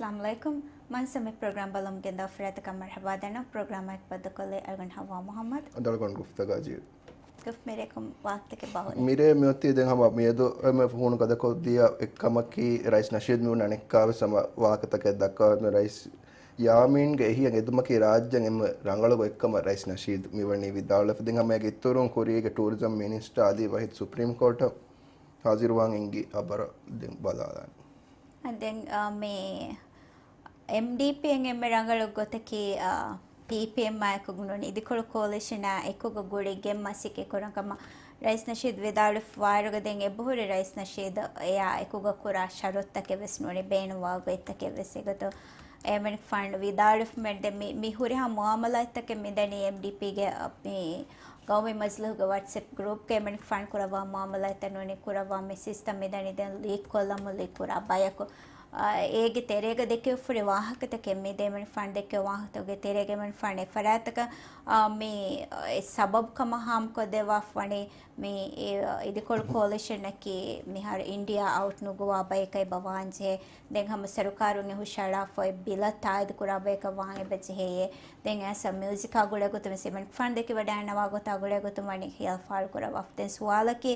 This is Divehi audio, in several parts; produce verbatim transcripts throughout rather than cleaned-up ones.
އައްސަލާމު ޢަލައިކުމް. މަންސަމެ ޕްރޮގްރާމް ބަލަމުން ގެންދާ ފުރާތަކަށް މަރްޙަބާ ދަންނަ. ޕްރޮގްރާމާއެކު ބައްދަލުކޮށްލީ އަޅުގަނޑު ޙައްވާ މުޙައްމަދު. އަދި އަޅުގަނޑު ގުފްތަގާ ޖީ. ގުފް މިރޭ ކޮން ވާހަކަތަކެއް ބާއްވަނީ؟ މިރޭ މިއޮތީ ދެން ހަމަ މިއަދު އެންމެ ފުހުނު ގަދަކޮށްދިޔަ އެއްކަމަކީ، ރައީސް ނަޝީދު މިވަނީ އަނެއްކާވެސް ހަމަ ވާހަކަތަކެއް ދައްކާ ރައީސް ޔާމީންގެ އެހީއަށް އެދުމަކީ ރާއްޖޭން އެންމެ ރަނގަޅު އެއްކަމަށް ރައީސް ނަޝީދު މިވަނީ ވިދާޅުވެފަ. ދެން ހަމަ އޭގެ އިތުރުން ކުރީގެ ޓޫރިޒަމް މިނިސްޓަރ އަލީ ވަހީދު ސުޕްރީމް ކޯޓަށް ހާޒިރުވާން އެންގި ޚަބަރު ދެން ބަލާލާން. ދެން، އާ، މި އެމްޑީޕީއިން އެންމެ ރަނގަޅު ގޮތަކީ، އާ، ޕީޕީއެމްއާއެކު ނޫނީ އިދިކޮޅު ކޯލިޝަނާ އެކުގަ ގުޅިގެން މަސައްކަތް ކުރަން ކަމަށް ރައީސް ނަޝީދު ވިދާޅުވެފަ ވާއިރުގަ ދެން އެބަހުރި ރައީސް ނަޝީދު އެއާ އެކުގަ ކުރާ ޝަރުތުތަކެއް ވެސް ނޫނީ ބޭނުންވާ ގޮތްތަކެއް ވެސް އެގޮތުން އެމަނިކުފާނު ވިދާޅުވެފަ މެން ދެން މި، މި ހުރިހާ މުއާމަލާތްތަކެއް މިދަނީ އެމްޑީޕީގެ، އަ، މި ގައުމީ މަޖިލީހުގެ ވަޓްސްއެޕް ގްރޫޕްގަ އެމަނިކުފާނު ކުރައްވާ މުއާމަލާތްތައް ނޫނީ ކުރައްވާ މި ސިސްޓަމް މިދަނީ ދެން ލީކް ކޮށްލަމުން ލީކް ކުރާ ބަޔަކު. އާ، އޭގެ ތެރޭގަ ދެކެވިފަހުރި ވާހަކަތަކެއް މި ދެމަނިކުފާނު ދެއްކެވި ވާހަކަތަކުގެ ތެރޭގަ އެމަނިކުފާނު އެ ފަރާތަކަށް، އާ، މި، އެ ސަބަބު ކަމަށް ހާމަކޮށްދެއްވާފަ ވަނީ މި، އެ، އިދިކޮޅު ކޯލިޝަނަކީ މިހާރު އިންޑިއާ އައުޓް ނުގުވާ ބަޔަކަށް އެބަ ވާންޖެހޭ. ދެން ހަމަ ސަރުކާރުން އެ ހުށައަޅާފަ އޮތް ބިލަށް ތާއީދު ކުރާ ބަޔަކަށް ވާން އެބަ ޖެހެޔޭ. ދެން އައިސް މިއުޒިކާ ގުޅޭ ގޮތުން ވެސް އެމަނިކުފާނު ދެކިވަޑައިގަންނަވާ ގޮތާ ގުޅޭ ގޮތުން ވަނީ ހިޔާލު ފާޅު ކުރައްވާފަ. ދެން ސުވާލަކީ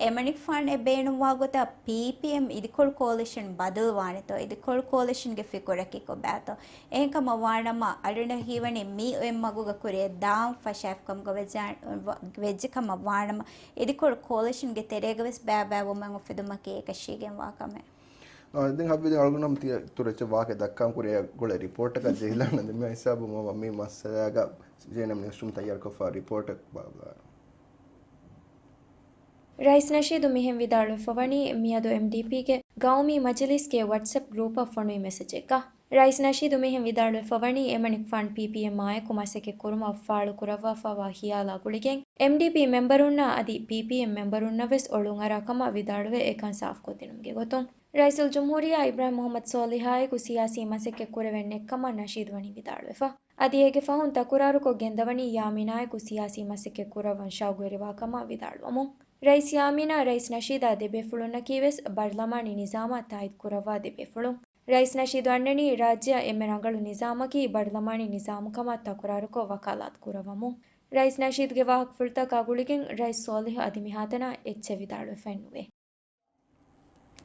އެމަނިކުފާނު އެ ބޭނުންވާ ގޮތަށް ޕީޕީއެމް އިދިކޮޅު ކޯލިޝަން ބަދަލު ވާނެތޯ؟ އިދިކޮޅު ކޯލިޝަންގެ ފިކުރަކީ ކޮބާތޯ؟ އެހެންކަމަށް ވާނަމަ އަޅުގަނޑަށް ހީވަނީ މި އޮތް މަގުގަ ކުރިއަށް ދާން ފަށާފިކަމުގަ ވެއްޖާ-، ވެއްޖެ ކަމަށް ވާނަމަ އިދިކޮޅު ކޯލިޝަންގެ ތެރޭގަ ވެސް ބައިބައިވުމެއް އުފެދުމަކީ އެކަށީގެންވާ ކަމެއް. އާ، ދެން ހައްވި ދެން އަޅުގަނޑު ތި-، ތުރެއްޗެއް ވާހަކަ ދައްކާން ކުރިއަށް ގުޅޭ ރިޕޯޓަކަށް ޖެހިލާނަން ދެ މި ހިސާބު މަ-، މި މައްސަލާގަ ޖޭނެމް ނިއުސްރޫމް ތައްޔާރުކޮށްފަ ރިޕޯޓެއް ބާ-، ބާ-. ރައީސް ނަޝީދު މިހެން ވިދާޅުވެފަ ވަނީ މިއަދު އެމްޑީޕީގެ ގައުމީ މަޖިލީސްގެ ވަޓްސްއެޕް ގްރޫޕަށް ފޮނުވި މެސެޖެއްގަ. ރައީސް ނަޝީދު މިހެން ވިދާޅުވެފަ ވަނީ އެމަނިކުފާނު ޕީޕީއެމްއާއެކު މަސައްކަތް ކުރުމަށް ފާޅު ކުރައްވާފައިވާ ހިޔާލާ ގުޅިގެން އެމްޑީޕީ މެމްބަރުންނާ އަދި ޕީޕީއެމް މެމްބަރުންނަށް ވެސް އޮޅުންއަރާ ކަމަށް ވިދާޅުވެ އެކަން ސާފުކޮށްދިނުމުގެ ގޮތުން ރައީސުލްޖުމްހޫރިއްޔާ އިބްރާހިމް މުޙައްމަދު ސޯލިހާއެކު ސިޔާސީ މަސައްކަތް ކުރެވެން ނެތްކަމަށް ނަޝީދު ވަނީ ވިދާޅުވެފަ. އަދި އޭގެ ފަހުން ތަކުރާރުކޮށް ގެންދަވަނީ ޔާމީނާއެކު ސިޔާސީ މަސައްކަތް ކުރައްވަން ޝައުގުވެރިވާ ކަމަށް ވިދާޅުވަމުން. ރައީސް ޔާމީނާ ރައީސް ނަޝީދާ ދެބޭފުޅުންނަކީ ވެސް ބަރްލަމާނީ ނިޒާމާ ތާއީދު ކުރައްވާ ދެބޭފުޅުން. ރައީސް ނަޝީދު އަންނަނީ ރާއްޖެއަށް އެންމެ ރަނގަޅު ނިޒާމަކީ ބަރްލަމާނީ ނިޒާމު ކަމަށް ތަކުރާރުކޮށް ވަކާލާތު ކުރައްވަމުން. ރައީސް ނަޝީދުގެ ވާހަކަފުޅުތަކާ ގުޅިގެން ރައީސް ސޯލިހު އަދި މިހާތަނަށް އެއްޗެއް ވިދާޅުވެފައެއް ނުވޭ.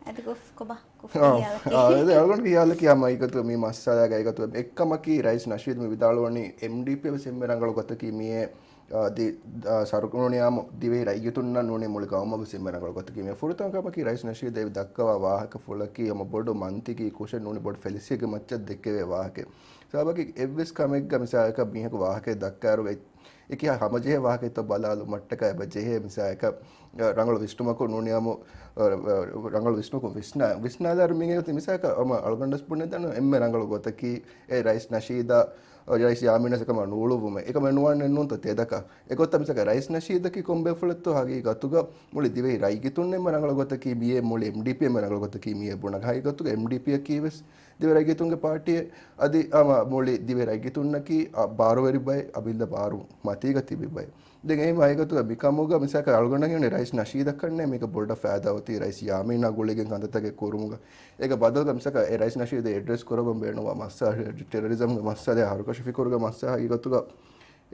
އަދި ގުފް ކޮބާ؟ ގުފް އާ، ކިޔާލަކީ. އާ، އަދި އަޅުގަނޑު ކިޔާލަކީ ހަމަ އެގޮތު މި މައްސަލާގައި އެގޮތު އެއްކަމަކީ ރައީސް ނަޝީދު މި ވިދާޅުވަނީ އެމްޑީޕީ ވެސް އެންމެ ރަނގަޅު ގޮތަކީ މިއޭ، އާ، ދި-، އާ، ސަރުކުނު ނިޔާމު ދިވެހި ރައްޔިތުންނަށް ނޫނީ މުޅި ގައުމަށް ވެސް އެންމެ ރަނގަޅު ގޮތަކީ މިއޭ. ފުރަތަމަ ކަމަކީ ރައީސް ނަޝީދު އެ ދައްކަވާ ވާހަކަފުޅަކީ ހަމަ ބޮޑު މަންތިގީ ކުށެއް ނޫނީ ބޮޑު ފެލިސިއްޔެއްގެ މައްޗަށް ދެއްކެވޭ ވާހަކައެއް. ސަބަބަކީ އެއްވެސް ކަމެއްގަ މިސާލަކަށް މީހަކު ވާހަކައެއް ދައްކާއިރު އެ އެކި ހަމަޖެހޭ ވާހަކައެއްތޯ ބަލާލުމަށްޓަކާ އެބަ ޖެހޭ މިސާލަކަށް، އަ، ރަނގަޅު ވިސްނުމަކުން ނޫނިއްޔާމު، އަ، އަ، ރަނގަޅު ވިސްނުމަކުން ވިސްނާ-، ވިސްނާލާއިރު މީގެ މިސާލަކަށް ހަމަ އަޅުގަނޑަސް ބުނެދާނަ އެންމެ ރަނގަޅު ގޮތަކީ އެ ރައީސް ނަޝީދާ، އަ، ރައީސް ޔާމީނަށް އެކަމަށް ނޫޅުއްވުމެއް. އެކަމެއް ނުވާނެ ނޫންތޯ ތެދަކަށް. އެގޮތަށް މިސާލަކަށް ރައީސް ނަޝީދަކީ ކޮން ބޭފުޅެއްތޯ ހަގީގަތުގަ މުޅި ދިވެހި ރައްޔިތުން އެންމެ ރަނގަޅު ގޮތަކީ މިއޭ މުޅި އެމްޑީޕީ އެންމެ ރަނގަޅު ގޮތަކީ މިއޭ ބުނަ. ހަގީގަތުގަ އެމްޑީޕީއަކީ ވެސް ދިވެހި ރައްޔިތުންގެ ޕާޓީއެއް. އަދި ހަމަ މުޅި ދިވެހި ރައްޔިތުންނަކީ އަ، ބާރުވެރި ބައެއް، އަމިއްލަ ބާރު މަތީގަ ތިބި ބައެއް. ދެން އެހެން ހަގީގަތުގަ މިކަމުގަ މިސާލަކަށް އަޅުގަނޑަށް ހީވަނީ ރައީސް ނަޝީދަކަށްނޭ މީގަ ބޮޑަށް ފައިދާ އޮތީ ރައީސް ޔާމީނާ ގުޅިގެން ކަންތައްތަކެއް ކުރުމުގަ. އޭގެ ބަދަލުގަ މިސާލަކަށް އެ ރައީސް ނަޝީދު އެޑްރެސް ކުރައްވަން ބޭނުންވާ މައްސަލަ، ޓެރަރިޒަމްގެ މައްސަލަ، ހަރުކަށި ފިކުރުގެ މައްސަލަ ހަގީގަތުގަ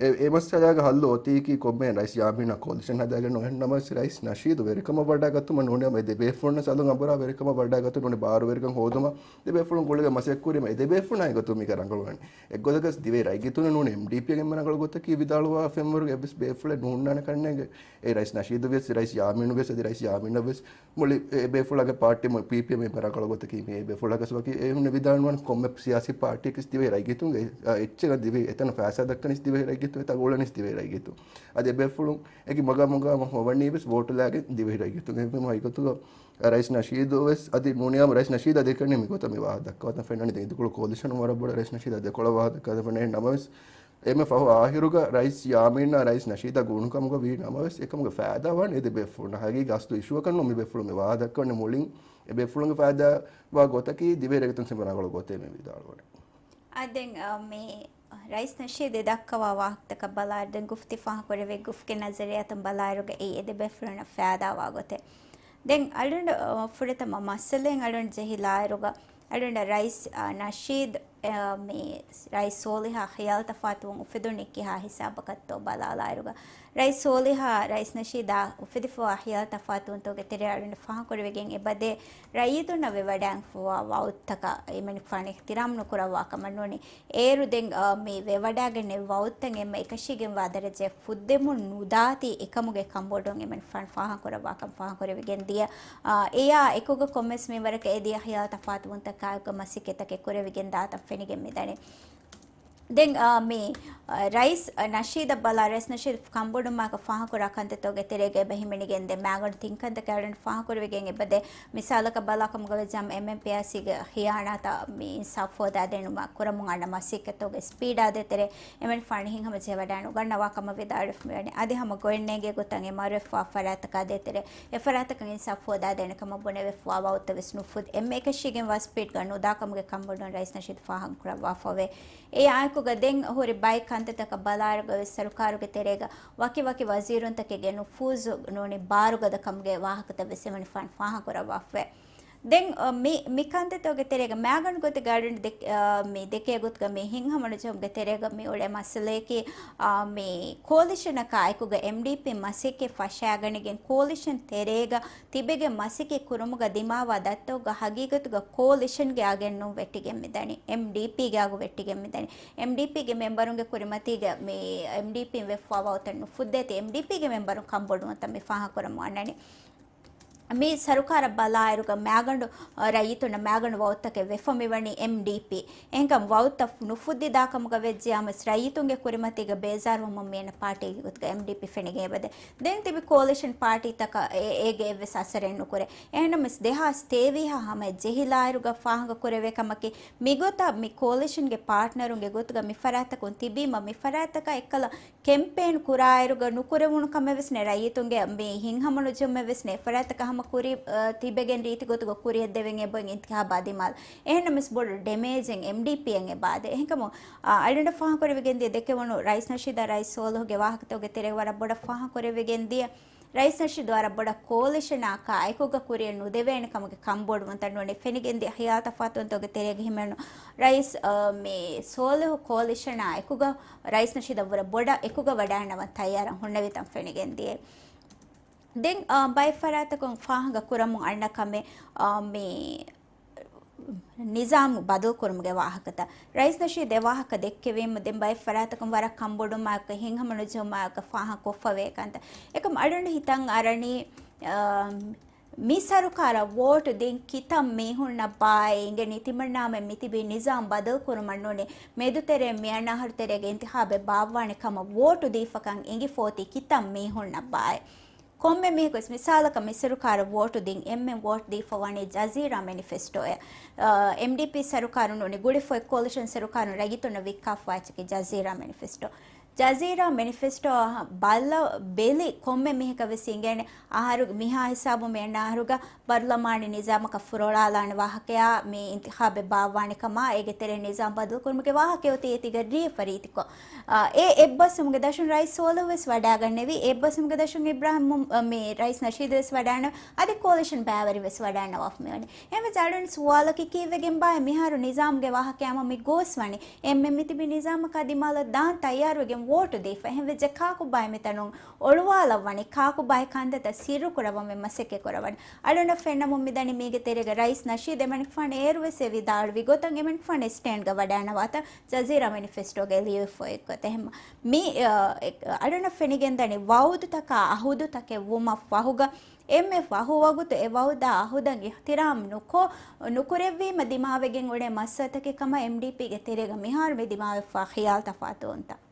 އެ، އެ މައްސަލާގެ ހައްލު އޮތީކީ ކޮންމެ ރައީސް ޔާމީނާ ކޯލިޝަން ހަދާގެން ނޫން. އެހެން ނަމަވެސް ރައީސް ނަޝީދު ވެރިކަމަށް ވަޑާގަތުމަށް ނޫނީ އެ ދެ ބޭފުޅުންނަށް އަލުން އަނބުރާ ވެރިކަމަށް ވަޑާގަތުން ނޫނީ ބާރުވެރިކަން ހޯދުމަށް ދެ ބޭފުޅުން ގުޅިގެން މަސައްކަތް ކުރީމަ އެ ދެ ބޭފުޅުންނާ އެގޮތުން މީގަ ރަނގަޅުވަނީ. އެއްގޮތަކަސް ދިވެހި ރައްޔިތުންނަށް ނޫނީ އެމްޑީޕީގެ އެންމެ ރަނގަޅު ގޮތަކީ ވިދާޅުވާ ފެންވަރުގެ އެއްވެސް ބޭފުޅެއް ނޫންނާނެ ކަންނޭނގެ. އެ ރައީސް ނަޝީދު ވެސް، ރައީސް ޔާމީނު ވެސް، އަދި ރައީސް ޔާމީނަށް ވެސް މުޅި އެ ބޭފުޅާގެ ޕާޓީ މުޅި ޕީޕީއެމް އެންމެ ރަނގަޅު ގޮތަކީ މި އެ ބޭފުޅާގެ ސަބަބަކީ އެ ހުންނެ ވިދާޅުވަން ކޮންމެ ސިޔާސީ ޕާޓީއަކީ ދިވެހި ރައްޔިތުންގެ އެ، އެއްޗެއް ދިވެހި އެތަނަށް ފައިސާ ދައްކަނީސް ދިވެހި ރައްޔިތުން އެތަން އުޅެނީސް ދިވެހި ރައްޔިތުން. އަދި އެ ބޭފުޅުން އެކި މަގާމުގަ ހޮވަނީ ވެސް ވޯޓުލާގެން ދިވެހި ރައްޔިތުން. އެހެންވީމަ ހަގީގަތުގަ ރައީސް ނަޝީދު ވެސް އަދި ނޫނިއްޔާމު ރައީސް ނަޝީދާ ދެކެނީ މިގޮތަށް މި ވާހަކަ ދައްކަވާތަން ފެންނަނީ ދެން އިދިކޮޅު ކޯލިޝަނުން ވަރަށް ބޮޑަށް ރައީސް ނަޝީދާ ދެކޮޅަށް ވާހަކަ ދައްކަވާތަން ފެންނަނީ. ނަމަވެސް އެންމެ ފަހު އާހިރުގަ ރައީސް ޔާމީނާ ރައީސް ނަޝީދާ ގުޅުނު ކަމުގަ ވީ ނަމަވެސް އެކަމުގެ ފައިދާ ވާނީ އެ ދެ ބޭފުޅުންނަށް. ހަގީގަތުގަ އަސްލު އިޝޫއަކަށް ނޫން މި ބޭފުޅުން މި ވާހަކަ ދައްކަވަނީ. މުޅިން އެ ބޭފުޅުންގެ ފައިދާ ވާ ގޮތަކީ ދިވެހި ރައްޔިތުން އެންމެ ރަނގަޅު ގޮތޭ މި ވިދާޅުވަނީ. އާ، ދެން، އާ، މި ރައީސް ނަޝީދު ދައްކަވާ ވާހަކަތަކަށް ބަލާއިރު ދެން ގުފްތި ފާހަގަކުރެވޭ ގުފްގެ ނަޒަރިއްޔާތުން ބަލާއިރުގަ އެއީ އެ ދެ ބޭފުޅުންނަށް ފައިދާވާ ގޮތެއް. ދެން އަޅުގަނޑު، އާ، ފުރަތަމަ މައްސަލައިން އަޅުގަނޑު ޖެހިލާއިރުގަ އަޅުގަނޑަށް ރައީސް، އާ، ނަޝީދު، އާ، މި ރައީސް ސޯލިހާ ޚިޔާލު ތަފާތުވުން އުފެދުނީ ކިހާ ހިސާބަކަށްތޯ ބަލާލާއިރުގަ، ރައީސް ސޯލިހާ ރައީސް ނަޝީދާ އުފެދިފަވާ ޚިޔާލު ތަފާތުވުންތޯގެ ތެރެއަށް އަޅުގަނޑަށް ފާހަގަކުރެވިގެން އެބަދޭ، ރައްޔިތުންނަށް ވެވަޑައިގެންފަވާ ވައުދުތަކަށް އެމަނިކުފާނު އިޙްތިރާމް ނުކުރައްވާ ކަމަށް ނޫނީ. އޭރު ދެން، އާ، މި ވެވަޑައިގެންނެވި ވައުދުތައް އެންމެ އެކަށީގެންވާ ދަރަޖައަށް ފުއްދެމުން ނުދާތީ އެކަމުގެ ކަންބޮޑުވުން އެމަނިކުފާނު ފާހަގަކުރައްވާކަން ފާހަގަކުރެވިގެން ދިޔަ. އާ، އެއާ އެކުގަ ކޮންމެސް މިންވަރަކަށް އެދިޔަ ޚިޔާލު ތަފާތުވުންތަކާއެކުގަ މަސައްކަތްތަކެއް ކުރެވިގެން ދާތަން ފެނިގެން މިދަނީ. ދެން، އާ، މި، އާ، ރައީސް، އާ، ނަޝީދަށް ބަލާ، ރައީސް ނަޝީދު ކަންބޮޑުވުމާއެކު ފާހަގަކުރާ ކަންތައްތަކުގެ ތެރޭގަ އެބަ ހިމެނިގެންދޭ މާގަނޑު ތިން ކަންތަކެއް އަޅުގަނޑު ފާހަގަކުރެވިގެން އެބަދޭ. މިސާލަކަށް ބަލާ ކަމުގަ ވެއްޖާމަ، އެމްއެމްޕީއާސީގެ ޚިޔާނާތަށް މި އިންސާފް ހޯދާދޭނުމަށް ކުރަމުން އަންނަ މަސައްކަތްތަކުގެ ސްޕީޑާ ދޭތެރޭ، އެމަނިކުފާނު ހިތްހަމަޖެހިވަޑައިގަންނަވާ ކަމަށް ވިދާޅުވެފަ މިވަނީ. އަދި ހަމަ ގޮވެންނޭނގެ ގޮތަށް އެ މަރުވެފަވާ ފަރާތްތަކާ ދޭތެރޭ، އެ ފަރާތަކަށް އިންސާފް ހޯދާދޭނެ ކަމަށް ބުނެވިފަވާ ވައުދުތައް ވެސް ނުފުދޭ. އެންމެ އެކަށީގެންވާ ސްޕީޑްގަ ނުދާ ކަމުގެ ކަންބޮޑުވުން ރައީސް ނަޝީދު ފާހަގަކުރައްވާފަވޭ. އެއާއެކުގަ ދެން ހުރި ބައެއް ކަންތައްތަކަށް ބަލާއިރުގަ ވެސް ސަރުކާރުގެ ތެރޭގަ ވަކި ވަކި ވަޒީރުންތަކެއްގެ ނުފޫޒު ނޫނީ ބާރުގަދަކަމުގެ ވާހަކަތައް ވެސް އެމަނިކުފާނު ފާހަގަކުރައްވާފަވޭ. ދެން، އަ، މި، މި ކަންތައްތަކުގެ ތެރޭގަ މާގަނޑު ގޮތެއްގަ އަޅުގަނޑު ދެ-، އަ، މި ދެކޭ ގޮތުގަ މި ހިތްހަމަނުޖެހުމުގެ ތެރޭގަ މި އުޅޭ މައްސަލަޔަކީ، އަ، މި ކޯލިޝަނަކާ އެކުގަ އެމްޑީޕީ މަސައްކަތް ފަށާގަނެގެން ކޯލިޝަން ތެރޭގަ ތިބެގެން މަސައްކަތް ކުރުމުގަ ދިމާވާ ދަތުރުގަ ހަގީގަތުގަ ކޯލިޝަންގެ އަގެއްނޫން ވެއްޓިގެން މިދަނީ. އެމްޑީޕީގެ އަގު ވެއްޓިގެން މިދަނީ. އެމްޑީޕީގެ މެމްބަރުންގެ ކުރިމަތީގަ މި އެމްޑީޕީން ވެފަވާ ވައުދުތައް ނުފުއްދޭތީ އެމްޑީޕީގެ މެމްބަރުން ކަންބޮޑުވުންތައް މި ފާހަގަކުރަމުން އަންނަނީ. މި ސަރުކާރަށް ބަލާއިރުގަ މާގަނޑު، އަ، ރައްޔިތުންނަށް މާގަނޑު ވައުދުތަކެއް ވެފަ މިވަނީ އެމްޑީޕީ. އެހެންކަމުން ވައުދުތައް ނުފުއްދިދާ ކަމުގަ ވެއްޖިޔާމަސް ރައްޔިތުންގެ ކުރިމަތީގަ ބޭޒާރުވަމުން މިއަންނަ ޕާޓީގެ ގޮތުގަ އެމްޑީޕީ ފެނިގެން އެބަދޭ. ދެން ތިބި ކޯލިޝަން ޕާޓީތަކަށް އެ-، އޭގެ އެއްވެސް އަސަރެއް ނުކުރޭ. އެހެންނަމަސް ދެހާސް ތޭވީހަ ހަމަ ޖެހިލާއިރުގަ ފާހަގަ ކުރެވޭ ކަމަކީ، މިގޮތަށް މި ކޯލިޝަންގެ ޕާޓްނަރުންގެ ގޮތުގަ މި ފަރާތްތަކުން ތިބީމަ، މި ފަރާތްތަކަށް އެއްކަލަ ކެމްޕޭން ކުރާއިރުގަ ނުކުރެވުނު ކަމެއް ވެސް ނެތް. ރައްޔިތުންގެ މި ހިތްހަމަނުޖެހުމެއް ވެސް ނެތް. ފަރާތްތަކަށް ހަމަ ކުރި، އަ، ތިބެގެން ރީތި ގޮތުގަ ކުރިއަށް ދެވެން އެބައޮތް އިންތިޚާބާ ދިމާލަށް. އެހެންނަމަސް ބޮޑު ޑެމޭޖެއް އެމްޑީޕީއަށް އެބައާދޭ. އެހެންކަމުން، އަ، އަޅުގަނޑަށް ފާހަގަކުރެވިގެންދިޔަ ދެކެވުނު ރައީސް ނަޝީދާ ރައީސް ސޯލިހުގެ ވާހަކަތަކުގެ ތެރޭގަ ވަރަށް ބޮޑަށް ފާހަގަކުރެވިގެންދިޔަ. ރައީސް ނަޝީދު ވަރަށް ބޮޑަށް ކޯލިޝަނާއަކާ އެކުގަ ކުރިއަށް ނުދެވޭނެ ކަމުގެ ކަންބޮޑުވުންތައް ނޫނީ ފެނިގެންދިޔަ ޚިޔާލު ތަފާތުވުންތަކުގެ ތެރޭގަ ހިމެނު ރައީސް، އަ، މި ސޯލިހު ކޯލިޝަނާ އެކުގަ ރައީސް ނަޝީދަށް ވުރެ ބޮޑަށް އެކުގަ ވަޑައިގަންނަވަން ތައްޔާރަށް ހުންނެވިތަން ފެނިގެންދިޔަ. ދެން، އަ، ބައެއް ފަރާތަކުން ފާހަގަ ކުރަމުން އަންނަ ކަމެއް، އަ، މި ނިޒާމު ބަދަލުކުރުމުގެ ވާހަކަތައް. ރައީސް ނަޝީދު އެ ވާހަކަ ދެއްކެވީމަ، ދެން ބައެއް ފަރާތަކުން ވަރަށް ކަންބޮޑުވުމާއެކު ހިތްހަމަނުޖެހުމާއެކު ފާހަގަކޮށްފަވޭ ކަންތައް. އެކަމް އަޅުގަނޑު ހިތަށް އަރަނީ، އަ، މި ސަރުކާރަށް ވޯޓު ދިން ކިތައް މީހުންނަށް ބާއޭ އިނގެނީ ތިމަންނާމެން މިތިބީ ނިޒާމް ބަދަލުކުރުމަށް ނޫނީ، މެދުތެރޭ މިއަންނަ އަހަރު ތެރޭގެ އިންތިޚާބެއް ބާއްވާނެ ކަމަށް ވޯޓު ދީފަކަން އިނގިފަ އޮތީ ކިތައް މީހުންނަށް ބާއޭ. ކޮންމެ މީހަކުވެސް މިސާލަކަށް މި ސަރުކާރަށް ވޯޓު ދިން އެންމެން ވޯޓް ދީފަ ވަނީ ޖަޒީރާ މެނިފެސްޓޯއަށް. އަ، އެމްޑީޕީ ސަރުކާރު ނޫނީ ގުޅިފައި ކޯލިޝަން ސަރުކާރުން ރައްޔިތުންނަށް ވިއްކާފަވާ އެއްޗަކީ ޖަޒީރާ މެނިފެސްޓޯ. ޖަޒީރާ މެނިފެސްޓޯ ބަލަ-، ބެލި ކޮންމެ މީހަކަށް ވެސް އިނގޭނެ އަހަރު މިހާ ހިސާބު މިއަންނަ އަހަރުގަ ބަރުލަމާނީ ނިޒާމަކަށް ފުރޮޅާލާނެ ވާހަކަޔާ، މި އިންތިޚާބެއް ބާއްވާނެ ކަމާ، އޭގެ ތެރޭ ނިޒާމް ބަދަލުކުރުމުގެ ވާހަކަ އޮތީ އޭތިގަ ރިއެފަރީތިކޮށް. އާ، އެ އެއްބަސްވުމުގެ ދަށުން ރައީސް ސޯލިހު ވެސް ވަޑާގަންނެވި، އެއްބަސްވުމުގެ ދަށުން އިބްރާހިމް، މި ރައީސް ނަޝީދު ވެސް ވަޑާން، އަދި ކޯލިޝަން ބައިވެރި ވެސް ވަޑާންނަވާފަ މިވަނީ. އެހެންވެ އަޅުގަނޑު ސުވާލަކީ ކީއްވެގެން ބާއޭ މިހާރު ނިޒާމްގެ ވާހަކަޔާމަ މި ގޯސްވަނީ؟ އެންމެން މިތިބި ނިޒާމަކާ ދިމާލަށް ދާން ތައްޔާރުވެގެން ވޯޓު ދީފަ. އެހެންވެއްޖެ ކާކު ބާއޭ މިތަނުން އޮޅުވާލައްވަނީ؟ ކާކު ބާއޭ ކަންތައްތައް ސިއްރު ކުރައްވަމެއް މަސައްކަތް ކުރައްވަނީ؟ އަޅުގަނޑަށް ފެންނަމުން މިދަނީ މީގެ ތެރޭގަ ރައީސް ނަޝީދު އެމަނިކުފާނު އޭރު ވެސް އެ ވިދާޅުވި ގޮތަށް އެމަނިކުފާނު ސްޓޭންޑްގަ ވަޑާންނަވާތަން ޖަޒީރާ މެނިފެސްޓޯގައި ލިޔެފަ އޮތްގޮތަށް. އެހެން މި، އަ، އަޅުގަނޑަށް ފެނިގެންދަނީ ވައުދުތަކާ އަހުދުތަކެއް ވުމަށް ފަހުގަ އެންމެ ފަހު ވަގުތު އެ ވައުދާ އަހުދަށް އިޙްތިރާމް ނުކޮށް، ނުކުރެއްވީމަ ދިމާވެގެން އުޅޭ މައްސަލަތަކެއް ކަމަށް އެމްޑީޕީގެ ތެރޭގަ މިހާރު މި ދިމާވެފަ ޚިޔާލު ތަފާތުވުންތައް.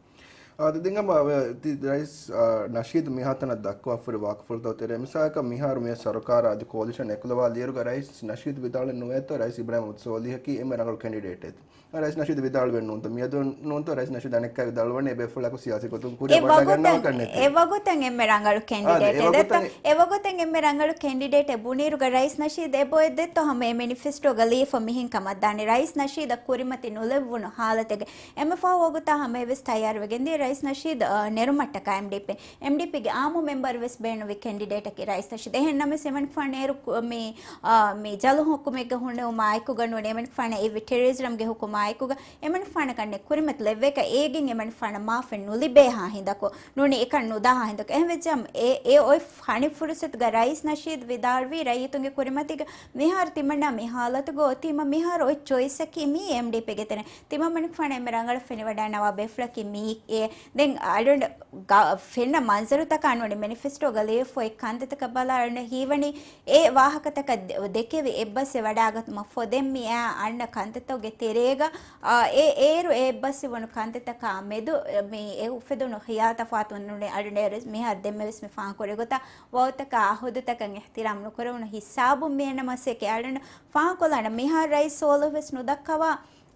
އާދެ، ދެން ހަމަ ތި ރައީސް، އާ، ނަޝީދު މިހާތަނަށް ދައްކަވާފައި ވާކަފުޅުތައް ތެރޭ މިސާލަކަށް މިހާރު މި ސަރުކާރާ އަދި ކޯލިޝަން އެކުލަވާ ލިޔެރުގަ ރައީސް ނަޝީދު ވިދާޅެއް ނުވޭތޯ ރައީސް އިބްރާހިމް ސޯލިހަކީ އެންމެ ރަނގަޅު ކެންޑިޑޭޓެއް. ރައީސް ނަޝީދު ވިދާޅުވެ ނޫންތޯ؟ މިއަދު ނޫންތޯ؟ ރައީސް ނަޝީދު އަނެއްކާ ވިދާޅުވަނީ އެބޭފުޅަކު ސިޔާސީ ގޮތުން ކުރިއަށް ވަޑައިގަންނަވާކަށް ނެތޭ. އެ ވަގުތަށް އެންމެ ރަނގަޅު ކެންޑިޑޭޓެއް. އާދެ، އެ ވަގުތަށް، އެ ވަގުތަށް އެންމެ ރަނގަޅު ކެންޑިޑޭޓެއް ބުނީރުގަ ރައީސް ނަޝީދު އެބައޮތް ދެއްތޯ ހަމަ އެ މެނިފެސްޓޯގަ ލިޔެފަ މިހެން ކަމަށް ދާނީ. ރައީސް ނަޝީދަށް ކުރިމަތި ނުލެއްވުނު ހާލަތެއްގަ އެންމެ ފަހު ވަގުތާ ހަމަ އެވެސް ތައްޔާރުވެގެންދިޔަ. ރައީސް ނަޝީދު، އާ، ނެރުމަށްޓަކާ އެމްޑީޕީ، އެމްޑީޕީގެ އާއްމު މެމްބަރު ވެސް ބޭނުންވި ކެންޑިޑޭޓަކީ ރައީސް ނަޝީދު. އެހެން ނަމަވެސް އެމަނިކުފާނު އޭރު ކު-، މި، އާ، މި ޖަލު ހުކުމެއްގަ ހުންނެވުމާ އެކުގަ ނޫނީ އެމަނިކުފާނަށް އިއްވި ޓެރަރިޒަމްގެ ހުކުމާ އެކުގަ އެމަނިކުފާނަކަށް ނެތް ކުރިމަތި ލެއްވޭކަށް އޭގެން އެމަނިކުފާނަށް މާފެއް ނުލިބޭހާ ހިނދަކު ނޫނީ އެކަން ނުދާހާ ހިނދަކު. އެހެންވެއްޖެއްޔާ އެ، އެ އޮތް ފަނި ފުރުސަތުގަ ރައީސް ނަޝީދު ވިދާޅުވީ ރައްޔިތުންގެ ކުރިމަތީގަ މިހާރު ތިމަންނާ މި ހާލަތުގަ އޮތީމަ މިހާރު އޮތް ޗޮއިސްއަކީ މީ އެމްޑީޕީގެ ތެރެއިން. ތިމަންމަނިކުފާނަށް އެންމެ ރަނގަޅަށް ފެނިވަޑައިގަންނަވާ ބޭފުޅަކީ މީ އެ. ދެން އަޅުގަނޑު ގަ-، ފެންނަ މަންޒަރުތަކާ ނޫނީ މެނިފެސްޓޯގަ ލިޔެފަ އޮތް ކަންތައްތަކަށް ބަލާ އަޅުގަނޑަށް ހީވަނީ އެ ވާހަކަތަކަށް ދެ-، ދެކެވި އެއްބަސްވެ ވަޑާގަތުމަށް ފަހު ދެން މި އަންނަ ކަންތައްތަކުގެ ތެރޭގަ، އާ، އެ އޭރު އެ އެއްބަސްވި ވަނު ކަންތައްތަކާ މެދު މި އެ އުފެދުނު ޚިޔާލު ތަފާތު ނޫނީ އަޅުގަނޑު މިހާރު ދެންމެވެސް މި ފާހަގަކުރި ގޮތަށް ވައުދުތަކާ އަހުދުތަކަށް އިޙްތިރާމް ނުކުރެވުނު ހިސާބުން މި އަންނަ މަސައްކަތް އަޅުގަނޑު ފާހަގަކޮށްލާނަން. މިހާރު ރައީސް ސޯލިހު ވެސް ނުދައްކަވާ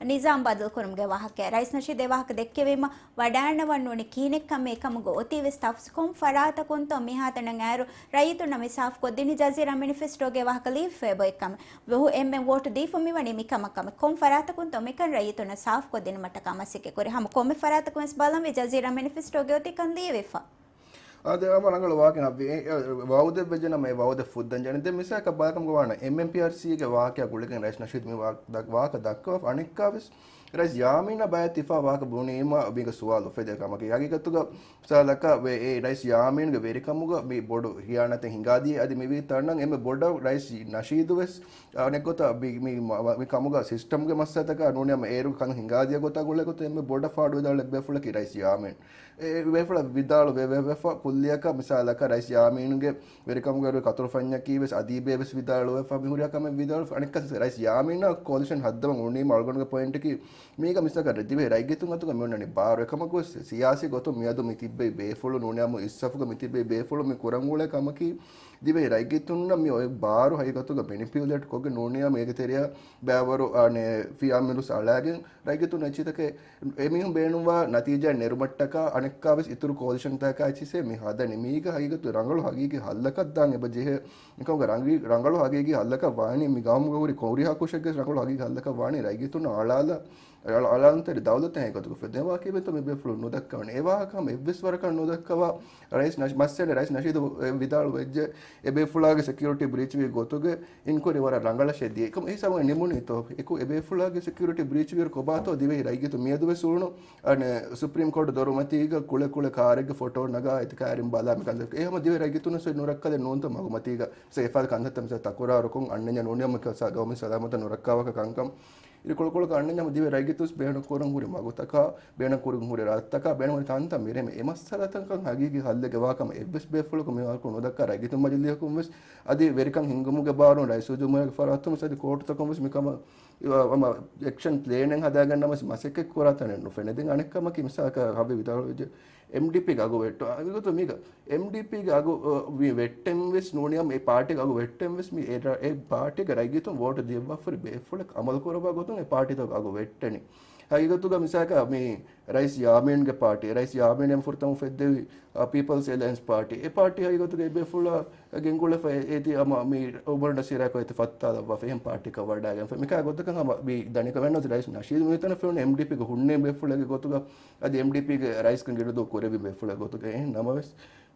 ނިޒާމް ބަދަލުކުރުމުގެ ވާހަކަ. ރައީސް ނަޝީދު އެ ވާހަކަ ދެއްކެވީމަ ވަޑާންނަވަން ނޫނީ ކިހިނެއްކަމޭ އެކަމުގަ އޮތީ ވެސް ތަފްސި-، ކޮން ފަރާތަކުންތޯ މިހާތަނަށް އައިރު ރައްޔިތުންނަށް މި ސާފުކޮށްދިނީ ޖަޒީރާ މެނިފެސްޓޯގެ ވާހަކަ ލިޔެފަ އެބައޮތްކަމަށް. ވަހު އެންމެން ވޯޓު ދީފަ މިވަނީ މިކަމަށް ކަމަށް. ކޮން ފަރާތަކުންތޯ މިކަން ރައްޔިތުންނަށް ސާފުކޮށްދިނުމަށްޓަކާ މަސައްކަތް ކުރީ. ހަމަ ކޮންމެ ފަރާތަކުން ވެސް ބަލަންވީ ޖަޒީރާ މެނިފެސްޓޯގަ އޮތީ ކަން ލިޔެވިފަ. އާދެ، ހަމަ ރަނގަޅު ވާހަކަ އެ، އެ، ވައުދެއް ވެއްޖެނަމަ އެ ވައުދެއް ފުއްދަން ޖެހޭނެ. ދެން މިސާލަކަށް ބަލާކަމުގަ ވާނަމަ އެމްއެމްޕީއާރްސީގެ ވާހަކަ ގުޅިގެން ރައީސް ނަޝީދު މި ވާ-، ދަ-، ވާހަކަ ދައްކަވާފަ. އަނެއްކާވެސް ރައީސް ޔާމީނަށް ބައެއް ތިފާ ވާހަކަ ބުނީމަ މީގަ ސުވާލު އުފެދޭ ކަމަކީ. ހަގީގަތުގަ މިސާލަކަށް ވެ-، އެ ރައީސް ޔާމީންގެ ވެރިކަމުގަ މި ބޮޑު ހިޔާނަތެއް ހިނގާދިޔަ އަދި މިވީ ތަންނަން އެންމެ ބޮޑަށް ރައީސް ނަޝީދު ވެސް އަނެއްގޮތަށް މި، މި، މި، މި ކަމުގަ ސިސްޓަމްގެ މައްސަލަތަކާ ނޫނީ އެ އޭރު ކަން ހިނގާދިޔަ ގޮތާ ގުޅޭ ގޮތަށް އެންމެ ބޮޑަށް ފާޑުވިދާޅު ބޭފުޅަކީ ރައީސް ޔާމީން. އެ ބޭފުޅަށް ވިދާޅު ވެ-، ވެ-، ވެފަ ކުއްލިއަކަށް މިސާލަކަށް ރައީސް ޔާމީނުގެ ވެރިކަމުގަ ކަތުރުފަންޏަކީ ވެސް އަދީބޭ ވެސް ވިދާޅުވެފަ މި ހުރިހާ ކަމެއް ވިދާޅު އަނެއްކާ ރައީސް ޔާމީނާ ކޯލިޝަން ހައްދަވަން އުޅުނީމަ އަޅުގަނޑުގެ ޕޮއިންޓަކީ މީގަ މިސާލަކަށް ދިވެހި ރައްޔިތުން އަތުގަ މި އޮންނަނީ ބާރު އެކަމަކު ވެސް ސިޔާސީ ގޮތުން މިއަދު މި ތިއްބެވި ބޭފުޅުން ނޫނީ އަމު އިސްސަފުގަ މި ތިއްބެވި ބޭފުޅުން މި ކުރަން އުޅޭ ކަމަކީ ދިވެހި ރައްޔިތުންނަށް މި އޮތް ބާރު ހަގީގަތުގަ މެނިޕިއުލޭޓް ކޮށްގެން ނޫނީ އަމު އޭގެ ތެރެއަށް ބައިވަރު އަނެއް ފިޔާމިރުސް އަޅާގެން ރައްޔިތުން އެއްޗިތަކެއް އެމީހުން ބޭނުންވާ ނަތީޖާ ނެރުމަށްޓަކާ އަނެއްކާވެސް އިތުރު ކޯލިޝަންތަކާ އެއްޗިސޭ މި ހަދަނީ. މީގަ ހަގީގަތު ރަނގަޅު ހަގީގީ ހައްލަކަށް ދާން އެބަ ޖެހޭ. ނިކަމުގަ ރަނގީ-، ރަނގަޅު ހަގީގީ ހައްލަކަށް ވާނީ މި ގައުމުގަ ހުރި ކޮ-، ހުރިހާ ކުށެއްގެ ރަނގަޅު ހަގީގީ ހައްލަކަށް ވާނީ ރައްޔިތުން އަޅާލަ-، އަޅާ-، އަޅާލުންތެރި ދައުލަތެއް ހަގީގަތުގަ ފެދޭ ވާކީ ވެތަ މި ބޭފުޅުން ނުދައްކަވަނީ. އެ ވާހަކަ ހަމަ އެއްވެސް ވަރަކަށް ނުދައްކަވާ ރައީސް ނަޝް-، މައްސަލަ ރައީސް ނަޝީދު ވިދާޅު ވެއްޖެ އެ ބޭފުޅާގެ ސެކިއުރިޓީ ބްރީޗް ވި ގޮތުގެ އިންކުއަރީ ވަރަށް ރަނގަޅަށް ހެދި. އެކަމަ އެ ސަބަބުން ނިމުނީތޯ؟ އެކު އެ ބޭފުޅާގެ ސެކިއުރިޓީ ބްރީޗް ވިއިރު ކޮބާތޯ ދިވެހި ރައްޔިތު މިއަދު ވެސް އުޅުނު އަނެ ސުޕްރީމް ކޯޓް ދޮރުމަތީގަ ކުޅެ ކުޅެ ކާރެއްގެ ފޮޓޯ ނަގާ އެތި ކާރިން ބަލާ މި ކަންތައް. އެ ހަމަ ދިވެހި ރައްޔިތުންނަށް ސޮއި ނުރައްކަލެއް ނޫންތޯ މަގުމަތީގަ ސޭފާ ކަންތައްތައް މިސާ ތަކުރާރުކޮށް އަންނަންޏާ ނޫނިއަމަ ގައުމީ ސަލާމަތަށް ނުރައްކާވާކަށް ކަންކަން. އިރުކޮޅުކޮޅަކަށް އަންނަންޏާ ދިވެހި ރައްޔިތުން ބޭނުން ކުރަން ހުރި މަގުތަކާ، ބޭނުން ކުރަން ހުރި ރަށްތަކާ، ބޭނުން ހުރި ތަންތަން މިރޭ އެ މައްސަލަތަކަށް ހަގީގީ ހައްލެއް ގެވާ ކަމަށް އެއްވެސް ބޭފުޅަކު މިވަރަކު ނުދައްކާ ރައްޔިތުން މަޖިލީހަކުން ވެސް އަދި ވެރިކަން ހިންގުމުގެ ބާރުން ރައީސުލްޖުމްހޫރިއްޔާގެ ފަރާތުން ވެސް އަދި ކޯޓުތަކުން ވެސް މިކަމަށް އަ، އެކްޝަން ޕްލޭނެއް ހަދާގަންނަ މަސް-، މަސައްކަތް ކުރާ ތަނެއް ނުފެނެ. ދެން އަނެއް ކަމަކީ މިސާލަކަށް ހަވި ވިދާޅުވެއްޖެ އެމްޑީޕީގެ އަގު ވެއްޓު. އަ، މިގޮތުން މީގަ އެމްޑީޕީގެ އަގު، އަ، ވި ވެއްޓެން ވެސް ނޫނިއަމ އެ ޕާޓީގެ އަގު ވެއްޓެން ވެސް މި އެ ރަ-، އެ ޕާޓީގެ ރައްޔިތުން ވޯޓު ދިޔައްވާފަހުރި ބޭފުޅެއް އަމަލު ކުރައްވާ ގޮތުން އެ ޕާޓީތަކުގެ އަގު ވެއްޓެނީ. ހަގީގަތުގަ މިސާލަކަށް މި ރައީސް ޔާމީންގެ ޕާޓީ، ރައީސް ޔާމީން އެން ފުރަތަމަ ފެއްދެވި، އަ، ޕީޕަލްސް އެލައިންސް ޕާޓީ، އެ ޕާޓީ ހަގީގަތުގަ އެ ބޭފުޅާ ގެންގުޅެފަ އޭތި ހަމަ މި އުމަރު ނަސީރާއެކު އޭތި ފައްތާލައްވާފަ އެހެން ޕާޓީއަކަށް ވަޑާގެންފަ. މިކާ ގޮތަކަށް ހަމަ މި ދަނީ ކަމެއް ނަމަވެސް ރައީސް ނަޝީދު މިތަނަށް ފެނުނީ އެމްޑީޕީގެ ހުންނެވި ބޭފުޅެއްގެ ގޮތުގަ އަދި އެމްޑީޕީގެ ރައީސްކަން ގިނަ ދުވަހު ކުރެއްވި ބޭފުޅެއްގެ ގޮތުގަ. އެހެން ނަމަވެސް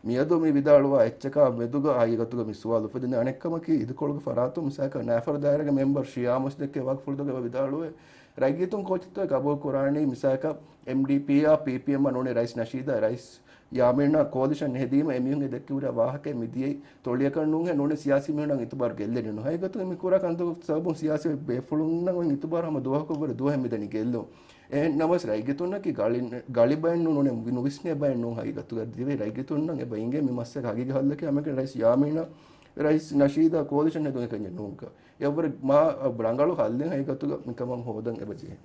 މިއަދު މި ވިދާޅުވާ އެއްޗަކާ މެދުގަ ހަގީގަތުގަ މި ސުވާލު އުފެދުނީ. އަނެއްކަމަކީ އިދިކޮޅުގެ ފަރާތުން މިސާލަކަށް ނާފަރު ދާއިރާގެ މެމްބަރު ޝިޔާމް ވެސް ދެއްކޭ ވާހަކަފުޅުތަކުގަ ވިދާޅުވޭ ރައްޔިތުން ކޯޗެއްތޯ ގަބޫލު ކުރާނީ މިސާލަކަށް އެމްޑީޕީއާ ޕީޕީއެމްއާ ނޫނީ ރައީސް ނަޝީދާ ރައީސް ޔާމީނާ ކޯލިޝަން ހެދީމަ އެމީހުން އެ ދެއްކެވި ވާހަކައެއް މިދިޔައީ ތޮޅިއަކަށް ނޫންހޭ ނޫނީ ސިޔާސީ މީހުންނަށް އިތުބާރު ގެއްލެނީ ނޫން. ހަގީގަތުގަ މި ކުރާ ކަންތައް ސަބަބުން ސިޔާސީ ބޭފުޅުންނަށް އޮތް އިތުބާރު ހަމަ ދުވަހަކަށްވުރެ ދުވަހެއް މިދަނީ ގެއްލުން. އެހެން ނަމަވެސް ރައްޔިތުންނަކީ ގަޅި-، ގަޅިބައެއް ނޫން ނޫނީ ނުވިސްނޭ ބައެއް ނޫން ހަގީގަތުގަ ދިވެހި ރައްޔިތުންނަށް އެބަ އިނގޭ މި މައްސަލަ ހަގީގީ ހައްލަކީ ހަމައެކަނި ރައީސް ޔާމީނާ ރައީސް ނަޝީދާ ކޯލިޝަން ހެދުން އެކަންޏެއް ނޫންކަން. އެއަށްވުރެ މާ ރަނގަޅު ހައްލެއް ހަގީގަތުގަ މިކަމަށް ހޯދަން އެބަ ޖެހޭ.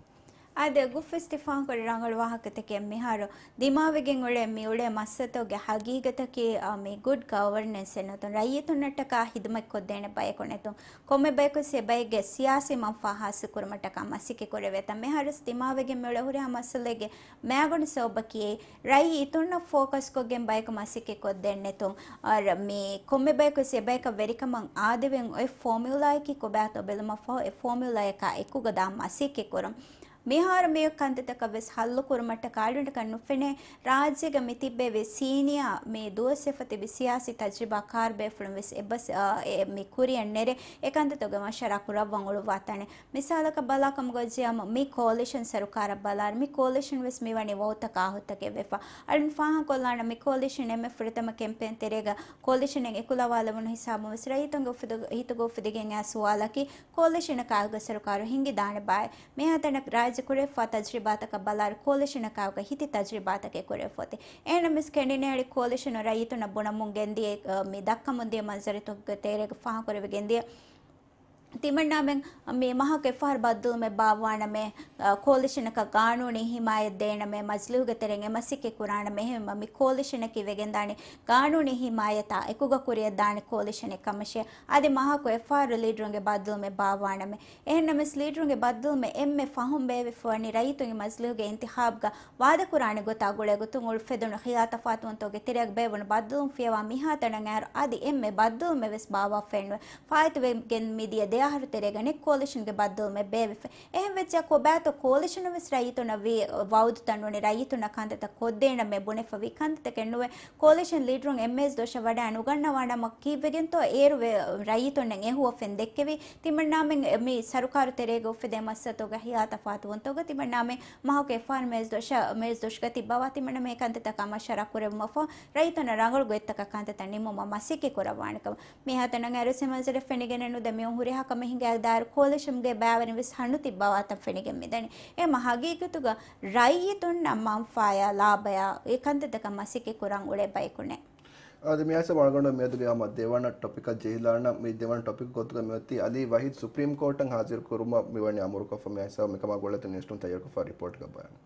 އާދެ، ގުފް ވެސް ތި ފާހަގަކުރި ރަނގަޅު ވާހަކަތަކެއް މިހާރު ދިމާވެގެން އުޅޭ މި އުޅޭ މައްސަލަތަކުގެ ހަގީގަތަކީ، އާ، މި ގުޑް ގަވަރނެންސެއް ނެތުން، ރައްޔިތުންނަށްޓަކާ ހިދުމަތް ކޮށްދޭނެ ބަޔަކު ނެތުން، ކޮންމެ ބަޔަކު ވެސް އެ ބައެއްގެ ސިޔާސީ މަންފާ ހާސިލް ކުރުމަށްޓަކާ މަސައްކަތް ކުރެވޭތަ؟ މިހާރު ވެސް ދިމާވެގެން މި އުޅޭ ހުރިހާ މައްސަލައެއްގެ މައިގަނޑު ސަބަބަކީ ރައްޔިތުންނަށް ފޯކަސް ކޮށްގެން ބަޔަކު މަސައްކަތް ކޮށްދޭން ނެތުން. އަރ، މި ކޮންމެ ބަޔަކު ވެސް އެ ބަޔަކަށް ވެރިކަމަށް އާދެވެން އޮތް ފޯމިއުލާއަކީ ކޮބާތޯ ބެލުމަށްފަހު އެ ފޯމިއުލާއަކާ އެކުގަ ދާން މަސައްކަތް ކުރުން. މިހާރު މި ކަންތައްތަކަށް ވެސް ހައްލު ކުރުމަށްޓަކާ އަޅުގަނޑަކަށް ނުފެނޭ، ރާއްޖޭގަ މި ތިއްބެވި ސީނިއާ މި ދުވަސްވެފަ ތިބި ސިޔާސީ ތަޖްރިބާ ކާރުބޭފުޅުން ވެސް އެއްބަސް، އާ، އެ، މި ކުރިއަށް ނެރެ އެ ކަންތައްތަކުގެ މަޝްވަރާ ކުރައްވަން އުޅުއްވާ ތަނެއް. މިސާލަކަށް ބަލާކަމުގަ ޖިޔަމު މި ކޯލިޝަން ސަރުކާރަށް ބަލާއިރު، މި ކޯލިޝަން ވެސް މިވަނީ ވައުތަކާ އާހުތަކެއް ވެފަ. އަޅުން ފާހަގަކޮށްލާނަ މި ކޯލިޝަން އެންމެ ފުރަތަމަ ކެމްޕޭން ތެރޭގަ ކޯލިޝަނެއް އެކުލަވާލެވުނު ހިސާބުން ވެސް ރައްޔިތުންގެ އުފުދު-، ހިތުގަ އުފުދިގެން އައި ސުވާލަކީ، ކޯލިޝަނަކާ އައިގަ ސަރުކާރު ހިންގިދާނެ ބާއޭ؟ މިހާތަނަށް ރާއްޖެ ކުރެވިފާ ތަޖްރިބާތަކަށް ބަލާއިރު، ކޯލިޝަނަކާ އައިގަ ހިތި ތަޖްރިބާތަކެއް ކުރެވިފަ އޮތީ. އެހެންނަމަވެސް ކެނޑިނޭޅި ކޯލިޝަނު ރައްޔިތުންނަށް ބުނަމުން ގެންދިޔަ، އަ، މި ދައްކަމުން ދިޔަ މަންޒަރުތަކުގެ ތެރޭގަ ފާހަގަކުރެވި ގެންދިޔަ ތިމަންނާމެން މި މަހަކު އެއްފަހަރު ބައްދަލުމެއް ބާއްވާނަމޭ، އަ، ކޯލިޝަނަކަށް ގާނޫނީ ހިމާޔަތް ދޭނަމޭ، މަޖިލީހުގެ ތެރެއިން އެ މަސައްކަތް ކުރާނަމޭ، އެހެންވީމަ މި ކޯލިޝަނަކީ ވެގެންދާނީ ގާނޫނީ ހިމާޔަތާ އެކުގަ ކުރިއަށްދާނެ ކޯލިޝަނެއް ކަމަށޭ. އަދި މަހަކު އެއްފަހަރު ލީޑަރުންގެ ބައްދަލުމެއް ބާއްވާނަމޭ. އެހެންނަމަވެސް ލީޑަރުންގެ ބައްދަލުމެއް އެންމެ ފަހުން ބޭއްވިފަވަނީ ރައްޔިތުންގެ މަޖިލީހުގެ އިންތިހާބުގަ ވާދަކުރާނެ ގޮތާ ގުޅޭ ގޮތުން އުޅުއްފެދުނު ޚިޔާލު ތަފާތުވުންތަކުގެ ތެރެއަށް ބޭއްވުނު ބައްދަލުން ފިޔަވާ މިހާތަނަށް އައިރު އަދި އެންމެ ބައްދަލުމެއް ވެސް ބާއްވާފައެއް ނުވޭ. ފާއިތުވެގެން މިދިޔަ ދެއަހަރު ތެރޭގަ ނެތް ކޯލިޝަންގެ ބައްދަލުމެއް ބޭއްވިފަ. އެހެން ވެއްޖާ ކޮބާތޯ ކޯލިޝަނުން ވެސް ރައްޔިތުންނަށް ވީ ވައުދުތައް ނޫނީ ރައްޔިތުންނަށް ކަންތައްތައް ކޮށްދޭނަމޭ ބުނެފަ ވީ ކަންތައްތަކެއް ނުވޭ. ކޯލިޝަން ލީޑަރުން އެންމެ ދޮށަށް ވަޑައި ނުގަންނަވާނަމަ ކީއްވެގެންތޯ އޭރު ވެ-، ރައްޔިތުންނަށް އެ ހުވަފެން ދެއްކެވީ. ތިމަންނާމެން މި ސަރުކާރު ތެރޭގަ އުފެދޭ މައްސަލަތަކުގެ ޚިޔާލު ތަފާތުވުންތަކުގަ ތިމަންނާމެން މަހަކު އެއްފަހަރު މޭޒު ދޮށަށް، މޭޒު ދޮށުގަ ތިއްބަވާ ތިމަންނަމެން އެ ކަންތައްތަކާ މަޝްވަރާ ކުރެއްވުމަށްފަހު ރައްޔިތުންނަށް ރަނގަޅު ގޮތްތަކަށް ކަންތައްތައް ނިންމުމަށް މަސައްކަތް ކުރައްވާނެ ކަމަށް. މިހާތަނަށް އައިރު އެ މަންޒަރެއް ފެނިގެން ނުދޭ. މިއޮން ހުރިހާ ކަމެއް ހިނގާ ދާއިރު ކޯލިޝަންގެ ބައިވެރިން ވެސް ހަނު ތިއްބަވާތަން ފެނިގެން މިދަނީ. އެހެންމަ ހަގީގަތުގަ ރައްޔިތުންނަށް މަންފާޔާ ލާބަޔާ އެ ކަންތައްތަކަށް މަސައްކަތް ކުރަން އުޅޭ ބަޔަކު ނެތް. އަދި މި ހިސާބަށް އަޅުގަނޑު މިއަދުގެ ހަމަ ދެވަނަ ޓޮޕިކަށް ޖެހިލާނަން. މި ދެވަނަ ޓޮޕިކް ގޮތުގަ މިއޮތީ އަލީ ވަހީދު ސުޕްރީމް ކޯޓަށް ހާޒިރު ކުރުމަށް މިވަނީ އަމުރުކޮށްފަ. މި ހިސާބަށް މިކަމާ ގުޅޭތޯ ނިއުސްޓުން ތައްޔާރުކޮށްފަ ރިޕޯޓްގަ ބަޔާން.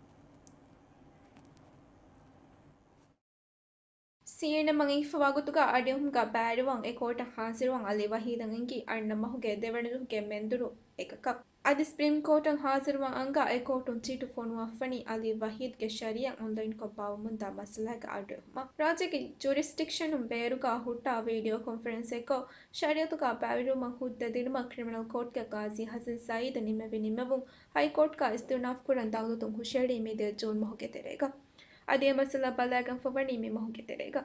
ސީއެންއެމް އަށް އިންފަވާ ގޮތުގަ އަޑުއެހުމުގަ ބައިވެރިވާން އެ ކޯޓަށް ހާޒިރުވާން އަލީ ވަހީދަށް އެންގި އަންނަ މަހުގެ ދެވަނަ ދުވަހުގެ މެންދުރު އެކަކަށް. އަދި ސްޕްރީމް ކޯޓަށް ހާޒިރުވާން އަންގާ އެ ކޯޓުން ޗީޓު ފޮނުވާފަނީ އަލީ ވަހީދްގެ ޝަރީއަތް އޮންލައިންކޮށް ބާއްވަމުންދާ މައްސަލާގެ އަޑުއެހުމަށް. ރާއްޖޭގެ ޖުރިސްޑިކްޝަނުން ބޭރުގަ ހުއްޓާ ވީޑިއޯ ކޮންފަރެންސެއްކޮށް، ޝަރީއަތުގަ ބައިވެރިވުމަށް ހުއްދަ ދިނުމަށް ކްރިމިނަލް ކޯޓްގެ ގާޒީ ހަސަން ސައީދު ނިމެވި ނިމެވުން ހައިކޯޓްގަ އިސްތިއުނާފް ކުރަން ދައުލަތުން ހުށައެޅީ މިދިޔަ ޖޫން މަހުގެ ތެރޭގަ. އަދި އެ މައްސަލަ ބަލައިގެންފަވަނީ މި މަހުގެ ތެރޭގަ.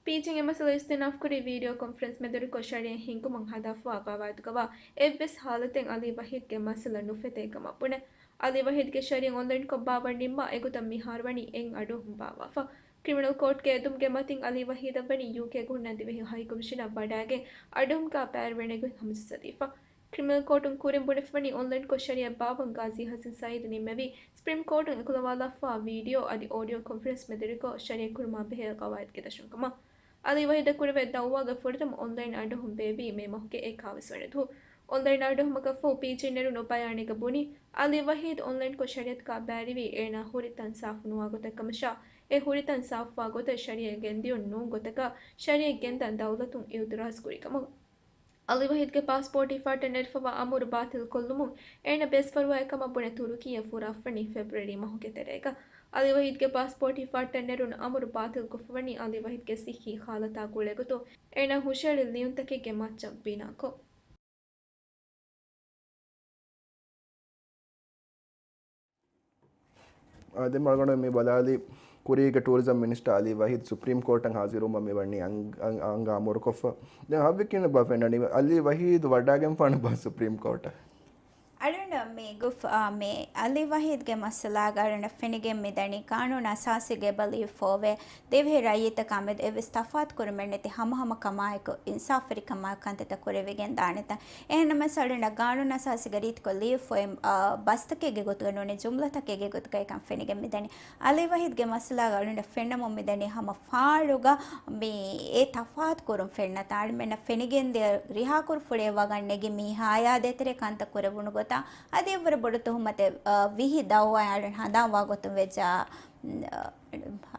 ޕީޖީއިން އެ މައްސަލަ އިސްތިއުނާފްކުރީ ވީޑިއޯ ކޮންފަރެންސް މެދުވެރިކޮށް ޝަރީއަތް ހިންގުމަށް ހަދާފަވާ ގަވާއިދުގަވާ އެއްވެސް ހާލަތެއް އަލީ ވަހީދްގެ މައްސަލަ ނުފެތޭ ކަމަށް ބުނެ، އަލީ ވަހީދްގެ ޝަރީއަތް އޮންލައިންކޮށް ބާއްވަން ނިންމާ އެގޮތަށް މިހާރު ވަނީ އެއް އަޑުއެހުން ބާއްވާފަ. ކްރިމިނަލް ކޯޓްގެ އެދުމުގެ މަތިން އަލީ ވަހީދަށް ވަނީ ޔޫކޭ ގުނަ ދިވެހި ހައިކޮމިޝަނަށް ވަޑައިގެން އަޑުއެހުމުގަ ބައިވެރިވެނެގޮތް ހަމަޖައްސަދީފަ. ކްރިމިނަލް ކޯޓުން ކުރިން ބުނެފަވަނީ އޮންލައިންކޮށް ޝަރީއަތް ބާއްވަން ގާޒީ ހަސަން ސައީދު ނިމެވީ، ސްޕްރީމް ކޯޓުން އެކުލަވާލާފަވާ ވީޑިއޯ އަދި އޯޑިއޯ ކޮންފަރެންސް މެދުވެރިކޮށް ޝަރީއަތް ކުރުމާ ބެހޭ ގަވާއިދުގެ ދަށުން ކަމަށް. އަލީ ވަހީދަށް ކުރެވޭ ދައުވާގެ ފުރަތަމަ އޮންލައިން އަޑުއެހުން ބޭއްވީ މޭ މަހުގެ އެކާވީސް ވަނަ ދުވަހު. އޮންލައިން އަޑުއެހުމަކަށްފަހު ޕީޖީއިން ނެރުނު ބަޔާނެއްގަ ބުނީ، އަލީ ވަހީދު އޮންލައިންކޮށް ޝަރީއަތުގަ ބައިވެރިވީ އޭނާ ހުރި ތަން ސާފު ނުވާ ގޮތަށް ކަމަށާ، އެ ހުރި ތަން ސާފުވާ ގޮތަށް ޝަރީއަތް ގެންދިޔުން ނޫން ގޮތަކަށް ޝަރީއަތް ގެންދަން ދައުލަތުން އިއުތިރާޒު ކުރި ކަމަށް. އަލީ ވަހީދްގެ ޕާސްޕޯޓް ހިފާއްޓަށް ނެރެފަވާ އަމުރު ބާތިލް ކޮށްލުމުން އޭނަ ބޭސްފަރުވާއެއް ކަމަށް ބުނެ ތުރުކީއަށް ފުރާފަނީ ފެބްރުއަރީ މަހުގެ ތެރޭގަ. އަލީ ވަހީދްގެ ޕާސްޕޯޓް ހިފާއްޓަށް ނެރުނު އަމުރު ބާތިލްކޮށްފަވަނީ އަލީ ވަހީދްގެ ސިއްހީ ހާލަތާ ގުޅޭގޮތުން އޭނަ ހުށައެޅި ލިޔުންތަކެއްގެ މައްޗަށް ބިނާކޮށް. އާ، ދެން އަޅުގަނޑު މި ބަލާލީ ކުރީގެ ޓޫރިޒަމް މިނިސްޓަރ އަލީ ވަހީދު ސުޕްރީމް ކޯޓަށް ހާޒިރުވުމަށް މި ވަނީ އަން-، އަން-، އަންގާ އަމުރުކޮށްފަ. ދެން ހައްވެ ކިހިނެއް ބާ ފެންނަނީ؟ އަލީ ވަހީދު ވަޑާގެންފާނެ ބާ ސުޕްރީމް ކޯޓަށް؟ އަޅުގަނޑަށް މި ގުފް، އާ، މި އަލީ ވަހީދުގެ މައްސަލާގަ އަޅުގަނޑަށް ފެނިގެން މިދަނީ ޤާނޫނު އަސާސީގަ އެބަ ލިޔުއްފަ އޮވޭ ދިވެހި ރައްޔިތަކާ މެދު އެއްވެސް ތަފާތު ކުރުމެއް ނެތި ހަމަހަމަ ކަމާއެކު އިންސާފުވެރި ކަމާއެކު ކަންތައްތައް ކުރެވިގެން ދާނެތަ؟ އެހެންނަމަވެސް އަޅުގަނޑަށް ޤާނޫނު އަސާސީގަ ރީތިކޮށް ލިޔުއްފަ އޮތް، އާ، ބަސްތަކެއްގެ ގޮތުގަ ނޫނީ ޖުމްލަތަކެއްގެ ގޮތުގައި ކަން ފެނިގެން މިދަނީ. އަލީ ވަހީދުގެ މައްސަލާގަ އަޅުގަނޑަށް ފެންނަމުން މިދަނީ ހަމަ ފާޅުގަ މި އެ ތަފާތު ކުރުން ފެންނަތާ. އަޅުމެންނަށް ފެނިގެންދިޔަ ރިހާކުރު ފުޅޭ ވަގަށް ނެގި މި ހާޔާ ދޭތެރޭ ކަންތައް ކުރެވުނު ގޮތާ އަދި އެއްވަރު ބޮޑު ތުހުމަތެއް، އާ، ވިހި ދައުވާއެއް އަޅުން ހަނދާންވާ ގޮތުން ވެއްޖާ، އާ،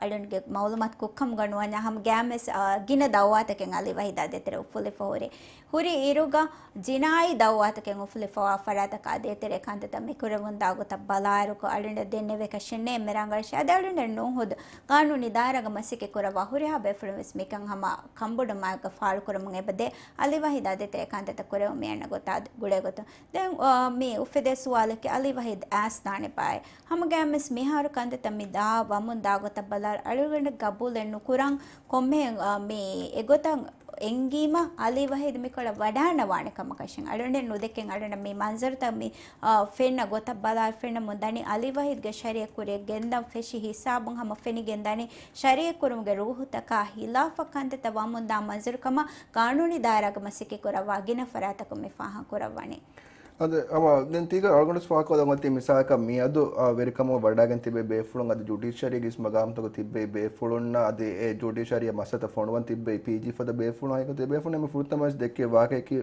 އަޅުންގެ މައުލޫމާތު ކުއްކަމުގަ ނުވަންޏާ ހަމަ ގައިމުވެސް، އާ، ގިނަ ދައުވާތަކެއް އަލީ ވަހީދާ ދޭތެރޭ އުފުލިފަ ހުރޭ. ހުރި އިރުގަ ޖިނާއީ ދައުވާތަކެއް އުފުލިފަވާ ފަރާތަކާ ދޭތެރޭ ކަންތައްތައް މި ކުރެވުންދާ ގޮތަށް ބަލާއިރު، އަޅުގަނޑަށް ދެންނެވޭކަށެއް ނެތް އެންމެ ރަނގަޅަށް. އަދި އަޅުގަނޑަށް ނޫން ހުދު ގާނޫނީ ދާއިރާގަ މަސައްކަތް ކުރައްވާ ހުރިހާ ބޭފުޅުން ވެސް މިކަން ހަމަ ކަންބޮޑުވުމާއެކުގަ ފާޅުކުރަމުން އެބަދޭ. އަލީ ވަހީދާ ދޭތެރޭ ކަންތައްތައް ކުރެވުން މި އަންނަ ގޮތާ ގުޅޭ ގޮތުން. ދެން، އާ، މި އުފެދޭ ސުވާލަކީ އަލީ ވަހީދު އައިސްދާނެ ބާއޭ؟ ހަމަ ގައިމުވެސް މިހާރު ކަންތައްތައް މި ދާ ވަމުން ދާ ގޮތަށް ބަލާއިރު އަޅުގަނޑަށް ގަބޫލެއް ނުކުރަން ކޮންމެހެން، އާ، މި އެގޮތަށް އެނގީމަ އަލީ ވަހީދު މިކޮޅަށް ވަޑާންނަވާނެ ކަމަކަށެއް. އަޅުގަނޑެއް ނުދެކެން އަޅުގަނޑަށް މި މަންޒަރުތައް މި، އާ، ފެންނަ ގޮތަށް ބަލާއިރު ފެންނަމުން ދަނީ އަލީ ވަހީދުގެ ޝަރީއަތް ކުރިއަށް ގެންދަން ފެށި ހިސާބުން ހަމަ ފެނިގެން ދަނީ ޝަރީއަތް ކުރުމުގެ ރޫހުތަކާ ހިލާފަށް ކަންތައްތައް ވަމުން ދާ މަންޒަރުކަމަށް ގާނޫނީ ދާއިރާގަ މަސައްކަތް ކުރައްވާ ގިނަ ފަރާތަކުން މި ފާހަގަ ކުރައްވަނީ. އަދި ހަމަ ދެން ތީގަ އަޅުގަނޑު ފާހަގަކޮށްލަން އޮތީ މިސާލަކަށް މިއަދު، އާ، ވެރިކަމަށް ވަޑައިގެން ތިބޭ ބޭފުޅުން އަދި ޖުޑިޝަރީގެ މަގާމްތަކުގަ ތިއްބެވި ބޭފުޅުންނާ އަދި އެ ޖުޑިޝަރީއަށް މައްސަލަތައް ފޮނުވަން ތިއްބެވި ޕީޖީ ފަދަ ބޭފުޅުން ހައިކޮށް ތިބޭ ބޭފުޅުން އެންމެ ފުރަތަމަވެސް ދެއްކޭ ވާހަކަޔަކީ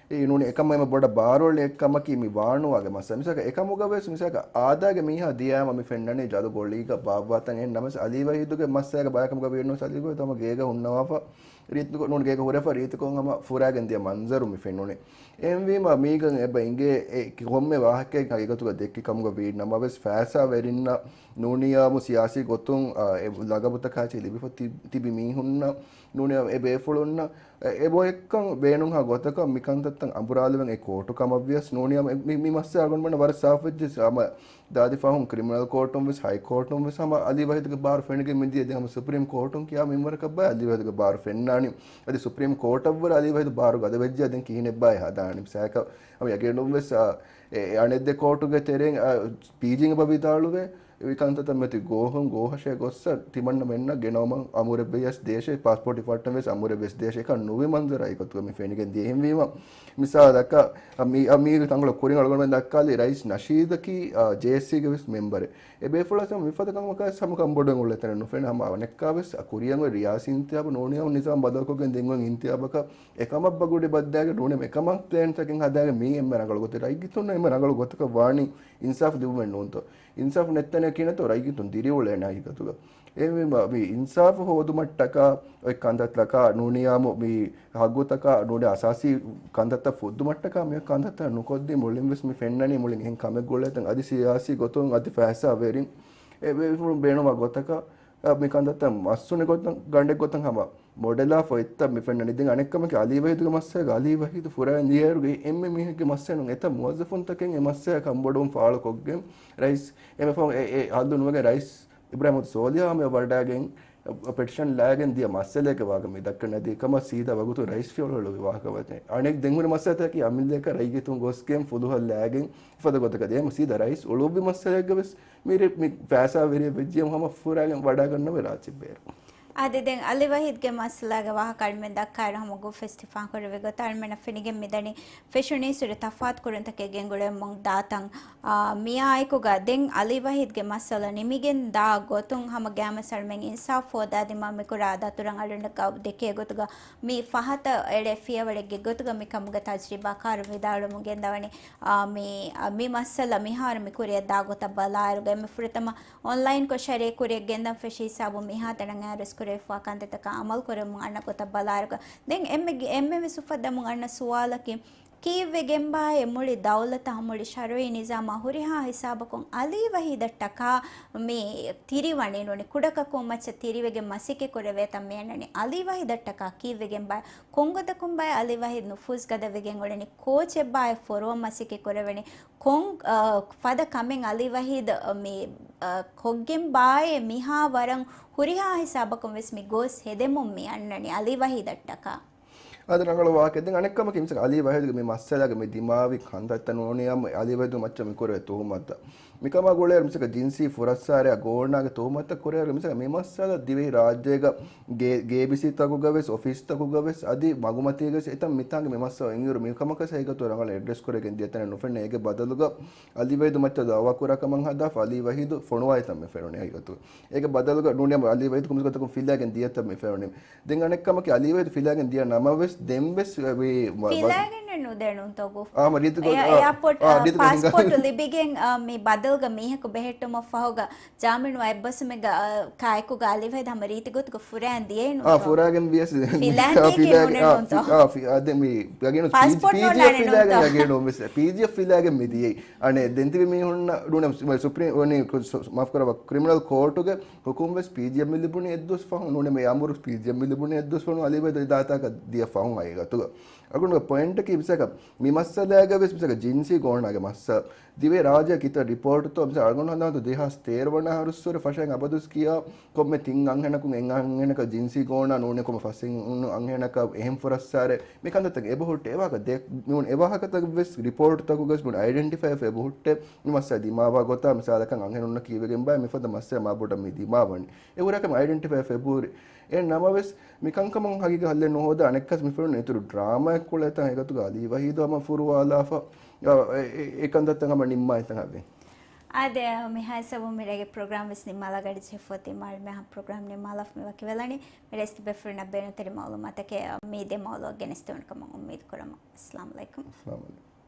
އެ ނޫނީ އެކަމަށް އެންމެ ބޮޑަށް ބާރުއެޅޭ އެއްކަމަކީ މި ވާނުވާގެ މައްސަލަ. މިސާލަކަށް އެކަމުގަވެސް މިސާލަކަށް އާދާގެ މީހާ ދިޔައިމަ މި ފެންނަނީ ޖަލު ގޮޅީގަ ބާއްވާތަން އެހެން ނަމަވެސް އަލީ ވަހީދުގެ މައްސަލައިގަ ބައިކަމުގަ ވީނުވެސް އަލީ ވަހީދު ހަމަ ގޭގަ ހުންނަވާފަ ރީތިކޮށް ނޫން ގޭގަ ހުރެފަ ރީތިކޮށް ހަމަ ފުރާގެން ދިޔަ މަންޒަރު މި ފެނުނީ. އެހެންވީމަ މީގަ އެބަ އިނގޭ އެ ކޮންމެ ވާހަކައެއް ހަގީގަތުގަ ދެއްކި ކަމުގަ ވީ ނަމަވެސް ފައިސާވެރިންނަށް ނޫނިޔާމު ސިޔާސީ ގޮތުން، އާ، އެ ލަގަބުތަކާޗި ލިބިފަ ތި-، ތިބި މީހުންނަށް ނޫނިޔާ އެ ބޭފުޅުންނަށް އެ، އެބައޮތްކަން ބޭނުންހާ ގޮތަކަށް މި ކަންތައްތައް އަނބުރާލެވެން އެ ކޯޓު ކަމަށްވިޔަސް ނޫނިޔާމު އެ، މި، މި މައްސަލަ އަޅުގަނޑުމެންނަށް ވަރަށް ސާފުވެއްޖެ ހަމަ ދާދި ފަހުން ކްރިމިނަލް ކޯޓުން ވެސް ހައި ކޯޓުން ވެސް ހަމަ އަލީ ވަހީދުގެ ބާރު ފެނިގެން މިދިޔަ ދެން ހަމަ ސުޕްރީމް ކޯޓުން ކިޔާ މިންވަރަކަށް ބައި އަލީ ވަހީދުގެ ބާރު ފެންނާނީ. އަދި ސުޕްރީމް ކޯޓަށްވުރެ އަލީ ވަހީދު ބާރު ގަދަވެއްޖެ ދެން ކިހިނެއްބާއޭ ހަދާނީ. ސާކަ ހަމަ ޔަގީނުން ވެސް، އާ، އެ، އެ އަނެއް ދެ ކޯޓުގެ ތެރެއިން، އާ، ޕީޖީން އެބަ ވިދާޅުވޭ. އެ ކަންތައްތައް މެތި ގޯހުން ގޯހަށޭ ގޮއްސަ ތިމަންނަމެންނަށް ގެނައުމަށް އަމުރެއް ވެޔަސް ދޭށޭ، ޕާސްޕޯޓް ޑިޕާޓްމަންޓް ވެސް އަމުރެއް ވެސް ދޭށޭ. އެކަން ނުވި މަންޒަރު އެގޮތުގަ މި ފެނިގެން ދިޔަ. އެހެންވީމަ މިސާލަކަށް މި، މީގެ ތަންކޮޅެއް ކުރިން އަޅުގަނޑުމެން ދައްކާލި ރައީސް ނަޝީދަކީ، އާ، ޖޭއެސްސީގެ ވެސް މެމްބަރެއް. އެ ބޭފުޅަސް ހަމަ މިފަދަ ކަމަކަށް ހަމަ ކަންބޮޑުވެން އުޅޭ ތަނެއް ނުފެނޭ. ހަމަ އަނެއްކާވެސް ކުރިއަށް އޮތް ރިޔާސީ އިންތިހާބު ނޫނިޔާމު ނިޒާމް ބަދަލުކޮށްގެން ދެން އޮތް އިންތިހާބަކަށް އެކަމަށް ބަގުޑި ބައްދާގެ ނޫނީ އެކަމަށް ޕްލޭންތަކެއް ހަދާގެ މީ އެންމެ ރަނގަޅު ގޮތެއް. ރައްޔިތުންނަށް އެންމެ ރަނގަޅު ގޮތަކަށް ވާނީ އިންސާފު ލިބުމެއް ނޫންތޯ؟ އިންސާފު ނެތްތަނެއް ކިހިނެއްތޯ ރައްޔިތުން ދިރިއުޅޭނެ ހަގީގަތުގަ. އެހެންވީމަ މި އިންސާފު ހޯދުމަށްޓަކާ އޮތް ކަންތައްތަކާ ނޫނިޔާމު މި ހައްގުތަކާ ނޫނީ އަސާސީ ކަންތައްތައް ފުއްދުމަށްޓަކާ މި ކަންތައްތައް ނުކޮށްދީ މުޅިން ވެސް މި ފެންނަނީ މުޅިން އެހެން ކަމެއް ގުޅޭތަން އަދި ސިޔާސީ ގޮތުން އަދި ފައިސާވެރިން އެ ބޭފުޅުން ބޭނުންވާ ގޮތަކަށް އަ، މި ކަންތައްތައް މައްސުނި ގޮތަށް، ގަނޑެއް ގޮތަށް ހަމަ މޮޑެލާ ފޮތްތައް މި ފެންނަނީ. ދެން އަނެއްކަމަކީ އަލީ ވަހީދުގެ މައްސަލަ، އަލީ ވަހީދު ފުރާ ދިޔައިރުގެ އެންމެ މީހެއްގެ މައްސަލަ ނޫން. އެތައް މުވައްޒަފުންތަކެއް އެ މައްސަލަ ކަންބޮޑުވުން ފާޅުކޮށްގެން ރައީސް އެމެ ފަހުން އެ، އެ ހައްލު ނުވެގެން ރައީސް އިބްރާހިމް ސޯލިހާ ހަމަ ވަޑައިގެން ޕެޓިޝަން ލާގެން ދިޔަ މައްސަލައެއްގެ ވާހަކަ މި ދައްކަން ނެތީ ކަމަށް ސީދާ ވަގުތުން ރައީސް ފިޔަވަޅު ހުޅުވި ވާހަކަ ވަތެ. އަނެއް ދެން ހުރި މައްސަލަތަކީ އަމިއްލައަކަށް ރައްޔިތުން ގޮސްގެން ފުލުހަށް ލާގެން ފަދަ ގޮތަކަށް ދޭ ހަމަ ސީދާ ރައީސް އުޅުއްވި މައްސަލައެއްގަ ވެސް މި ރި-، މި ފައިސާ ވެރިއެއް ވެއްޖެ ހަމަ ފުރާގެން ވަޑާގަންނަވެ ރާއްޖެ ބޭރު. އަދި ދެން އަލީ ވަހީދުގެ މައްސަލާގެ ވާހަކަ އަޅުމެން ދައްކާއިރު ހަމަ ގުފް އިސްތިފާ ކުރެވި ގޮތަށް އަޅުމެންނަށް ފެނިގެން މިދަނީ ފެށުނީސް ހުރި ތަފާތު ކުރުންތަކެއް ގެންގުޅެމުން ދާތަން. އާ، މިއާއެކުގަ ދެން އަލީ ވަހީދުގެ މައްސަލަ ނިމިގެން ދާ ގޮތުން ހަމަ ގައިމުވެސް އަޅުމެން އިންސާފް ހޯދާދިނުމަށް މިކުރާ ދަތުރަށް އަޅުގަނޑަށް ދެކޭ ގޮތުގަ މި ފަހަތަށް އެޅޭ ފިޔަވަޅެއްގެ ގޮތުގަ މިކަމުގެ ތަޖްރިބާކާރުން ވިދާޅުވަމުން ގެންދަވަނީ. އާ، މި، މި މައްސަލަ މިހާރު މި ކުރިއަށް ދާ ގޮތަށް ބަލާއިރުގަ އެންމެ ފުރަތަމަ އޮންލައިންކޮށް ޝަރީ ކުރިއަށް ގެންދަން ފެށި ހިސާބުން މިހާތަނަށް އައިރުވެސް ކުރެވިފައިވާ ކަންތައްތަކަށް އަމަލު ކުރެވެމުން އަންނަ ގޮތަށް ބަލާއިރުގަ ދެން އެންމެ ގި-، އެންމެވެސް އުފައްދަމުން އަންނަ ސުވާލަކީ، ކީއްވެގެންބާއޭ މުޅި ދައުލަތަށް ހަމަ މުޅި ޝަރުއީ ނިޒާމަށް ހުރިހާ ހިސާބަކުން އަލީ ވަހީދަށްޓަކާ މި ތިރިވަނީ ނޫނީ ކުޑަކަކު މައްޗަށް ތިރިވެގެން މަސައްކަތް ކުރެވޭތަން މި އަންނަނީ އަލީ ވަހީދަށްޓަކާ ކީއްވެގެންބާއޭ؟ ކޮންގޮތަކުންބާއޭ އަލީ ވަހީދު ނުފޫޒް ގަދަވެގެން އުޅެނީ؟ ކޯޗެއްބާއޭ ފޮރުވަން މަސައްކަތް ކުރެވެނީ؟ ކޮން، އަ، ފަދަ ކަމެއް އަލީ ވަހީދު، އަ، މި، އަ، ކޮށްގެން ބާއޭ މިހާ ވަރަށް ހުރިހާ ހިސާބަކުން ވެސް މި ގޯސް ހެދެމުން މި އަންނަނީ އަލީ ވަހީދަށްޓަކާ؟ އަދި ރަނގަޅު ވާހަކަ. ދެން އަނެއްކަމަކީ މިސަކަށް އަލީ ވަހީދުގެ މި މައްސަލާގެ މި ދިމާވި ކަންތައްތައް ނޫނިޔާމު އަލީ ވަހީދު މައްޗަށް މި ކުރެވޭ ތުހުމަތު. މިކަމާ ގުޅޭ މިސަކަށް ޖިންސީ ފުރައްސާރަޔާ ގޯނާގެ ތުހުމަތަށް ކުރެވޭ މިސަކަށް މި މައްސަލަ ދިވެހި ރާއްޖޭގަ ގޭ-، ގޭބިސީތަކުގަވެސް، އޮފީސްތަކުގަވެސް، އަދި މަގުމަތީގަވެސް އެތަން މިތާނގެ މި މައްސަލަ އިންއިރު މިކަމަކަށް ހަގީގަތު ރަނގަޅަށް އެޑްރެސް ކުރެގެން ދިޔަ ތަނެއް ނުފެނޭ. އޭގެ ބަދަލުގަ އަލީ ވަހީދު މައްޗަށް ދައުވާ ކުރާ ކަމަށް ހަދާފަ އަލީ ވަހީދު ފޮނުވާ އެތަން މި ފެނުނީ ހަގީގަތު. އޭގެ ބަދަލުގަ ނޫނީ އަލީ ވަހީދު ކޮންމެސް ގޮތަކުން ފިލާގެން ދިޔަ ތަން މި ފެނުނީ. ދެން އަނެއްކަމަކީ އަލީ ވަހީދު ފިލާގެން ދިޔަ ނަމަވެސް ދެންވެސް ވެ-، ވަ-، ވަ-، ފިލާގެން ނުދެނުންތޯ ގު؟ އާ، މަ ރީތި ގޮ-، އެ-، އާ، އެއާޕޯޓް، އާ، އާ، ރީތި ގޮ-، ޕާސްޕޯޓް ލިބިގެން، އާ، މި ބަދަލުގަ މީހަކު ބެހެއްޓުމަށް ފަހުގަ ޖާމިނު އައްބަސްމެގަ، އާ، ކާއެކުގަ އަލިވަހިދަ ހަމަ ރީތި ގޮތުގަ ފުރާން ދިޔައީ ނޫންތޯ؟ އާ، ފުރާގެން ވިޔަސް ފިލާން ދިޔަކީ ފިލާގެ-، ނޫނެއް އާ، ނޫންތޯ؟ ފި-، އާ، ދެ މި، ގަގެނު ޕީޖީ، ޕާސްޕޯޓް ޕީޖީއެފް ނޯންނާނެ ފިލާގެން ނޫންތޯ؟ ގަގެނު މިސް، ޕީޖީއެފް ފިލާގެން މި ދިޔައީ. އަނެއް ދެން ތިބި މީހުންނަށް ނޫނެ ސުޕްރީމް، ވަނީ ކު-، ސު-، މާފް ކުރައްވާ، ކްރިމިނަލް ކޯޓުގެ ހުކުމް ވެސް ޕީޖީއެމް މި ލިބުނީ އެއްދުވަސް ފަހުން ނޫނޭ، މި އަމުރު ޕީޖީއެމް މި ލިބުނީ އެއްދުވަސް ފަހުން އަލިވެދު އެ ދާތާކަށް ދިޔަ ފަހުން އައި ގޮތުގަ. އަގުންގެ ޕޮއިންޓަކީ މިސާލަކަށް މި މައްސަލާގަ ވެސް މިސާލަކަށް ޖިންސީ ގޯނާގެ މައްސަލަ ދިވެހި ރާއްޖެ ކިތައް ރިޕޯޓްތޯ މިސާލަކަށް އަޅުގަނޑު ހަނދާންތޯ ދެހާސް ތޭރަ ވަނަ އަހަރުއްސުރެ ފަށައިން އަބަދުސް ކިޔާ ކޮންމެ ތިން އަންހެނަކުން އެއް އަންހެނަކަށް ޖިންސީ ގޯނާ ނޫނީ ކޮންމެ ފަސް އަންހެނަކަށް އެހެން ފުރައްސާރެ މި ކަންތައްތަކެއް އެބަހުއްޓޭ. އެވާހަކަ ދެ-، މި އެވާހަކަތައް ވެސް ރިޕޯޓްތަކުގަސް މި އައިޑެންޓިފައި އެބަހުއްޓޭ. މި މައްސަލަ ދިމާވާ ގޮތާ މިސާލަކަށް އަންހެނުންނަށް ކީއްވެގެން ބާ މިފަދަ މައްސަލަ މާބޮޑަށް މި ދިމާވަނީ. އެ ހުރިހާ ކަމެއް އައިޑެންޓިފައި އެބަހުރި. އެ ނަމަވެސް، މި ކަންކަމުން ހަގީގަތަށް ހައްލެއް ނުހޯދާ އަނެއްކާސް މި ފެނުނު އިތުރު ޑްރާމާއެއް ކުޅޭތާ އެގޮތުގަ އަލީ ވަހީދު ހަމަ ފުރުވާލާފަ، އެ، އެ، އެ ކަންތައްތައް ހަމަ ނިންމާ އެތަން ހަވޭ. އާދެ، މިހާ ހިސާބުން މިރޭގެ ޕްރޮގްރާމް ވެސް ނިންމާލާ ގަޑި ޖެހިފަ އޮތީ މާޅޮމެ ޕްރޮގްރާމް ނިންމާލާފަ މި ވަކިވެލަނީ. މި ރައީސް ބޭފުޅުންނަށް ބޭނުންތެރި މައުލޫމާތަކެއް މި ދެ މައުލޫއަށް ގެނެސްދެވުނު ކަމަށް އުއްމީދު ކުރަމުން. އައްސަލާމު އަލައިކުމް. އައްސަލާމު އަލައިކުމް.